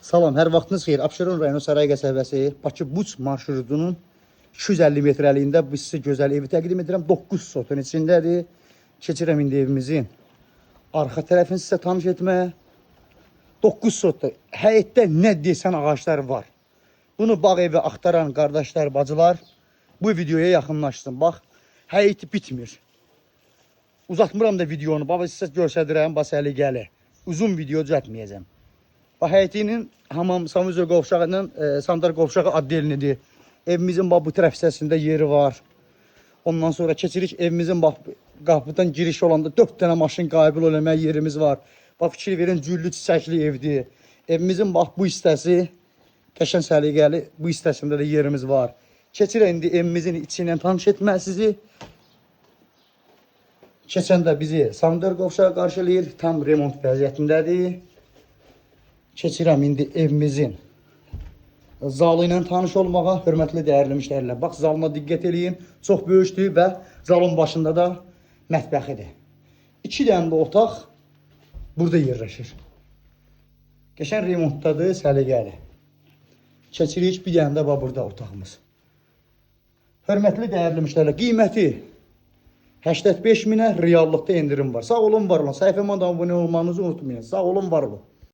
Salam, hər vaxtınız xeyir. Abşeron rayonu Saray qəsəbəsi Bakı Buç marşrutunun 250 metrəliyində bu sizə gözəl evi təqdim edirəm. 9 sotun içindədir. Keçirəm indi evimizin arxa tərəfini sizə tanış etməyə. 9 sotda həyətdə nə desən ağaclar var. Bunu bağ evi axtaran qardaşlar, bacılar bu videoya yaxınlaşsın. Bax, həyəti bitmir. Uzatmıram da videonu. Baba sizə göstərirəm, bax səliqəli. Uzun video düzəltməyəcəm. Bax həyətinin hamam Samuzel qovşağı ilə Sandar qovşağı addelinidir. Evimizin bax bu tərəf hissəsində yeri var. Ondan sonra keçirik evimizin bax qapıdan giriş olanda 4 dənə maşın qəbul eləmək yerimiz var. Bax fikir verin, güllü çiçəkli evdir. Evimizin bax bu hissəsi qəşəng səliqəli, bu hissəsində də yerimiz var. Keçirək indi evimizin içi ilə tanış etmək sizi. Keçəndə bizi Sandar qovşağı qarşılayır. Tam remont vəziyyətindədir. Keçirəm indi evimizin zalı ilə tanış olmağa, hörmətli dəyərli müştərilər. Bax, zalına diqqət eləyin. Çox böyükdür və zalın başında da mətbəxidir. 2 dənə də otaq burada yerləşir. Qəşəng remontdadır, səliqəli. Keçirik, bir dənə də bax burada otağımız. Hörmətli dəyərli müştərilər, qiyməti 85 minə, reallıqda endirim var. Sağ olun, var olun. Səhifəmə də abunə olmanızı unutmayın. Sağ olun, var olun.